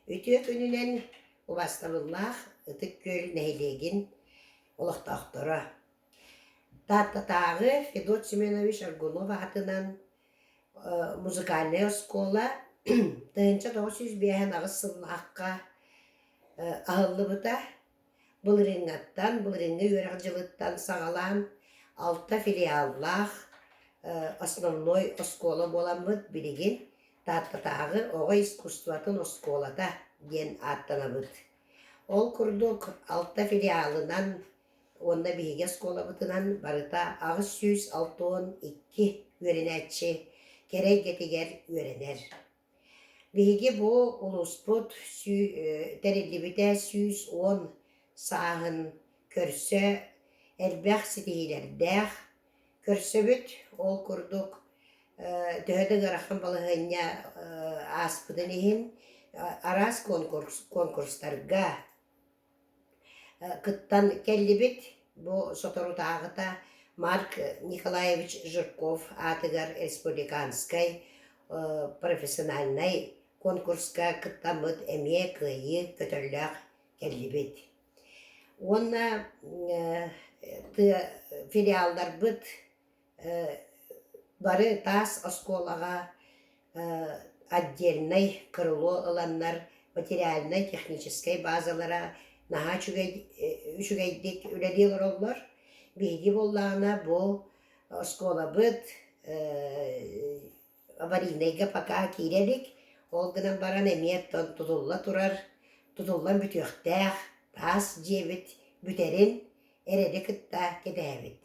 Үтүө күнүнэн убаастабыллаах Ытык Күөл нэһилиэгин олохтоохторо! Тааттатааҕы Федот Семенович Аргунов аатынан музыкальнай оскуола 1958 сыллаахха аһыллыбыта. Былырыыҥҥаттан, былырыыҥҥы үөрэх дьылыттан саҕалаан алта филиаллаах основной оскуола буоламмыт билигин Тааттатааҕы оҕо искусствотын оскуолата диэн ааттанабыт. Ол курдук алта филиалынан уонна биһиги оскуолабытынан барыта 862 үөрэнээччи кэрэ эйгэтигэр үөрэнэр. Биһиги бу улууспут тэриллибитэ 110 сааһын көрсө элбэх ситиһиилэрдээх көрсөбүт. Ол курдук төһө да ыарахан балаһыанньа ааспытын иһин араас конкурстарга кыттан кэллибит. Бу соторутааҕыта Марк Николаевич Жирков аатыгар республиканскай профессиональнай конкурска кыттаммыт эмиэ кыайыы көтөллөөх кэллибит. Уонна тыа филиалларбыт Бары таас оскуолаҕа отдельнай крыло ыланнар материальнай-техническэй базалара наһаа үчүгэй үчүгэйдик үлэлии олороллор. Биһиги буоллаҕына бу оскуолабыт аварийнайга пока киирэ илик, ол гынан баран эмиэ тутулла турар, тутуллан бүтүөхтээх таас дьиэбит бүтэрин эрэли кытта кэтэһэбит.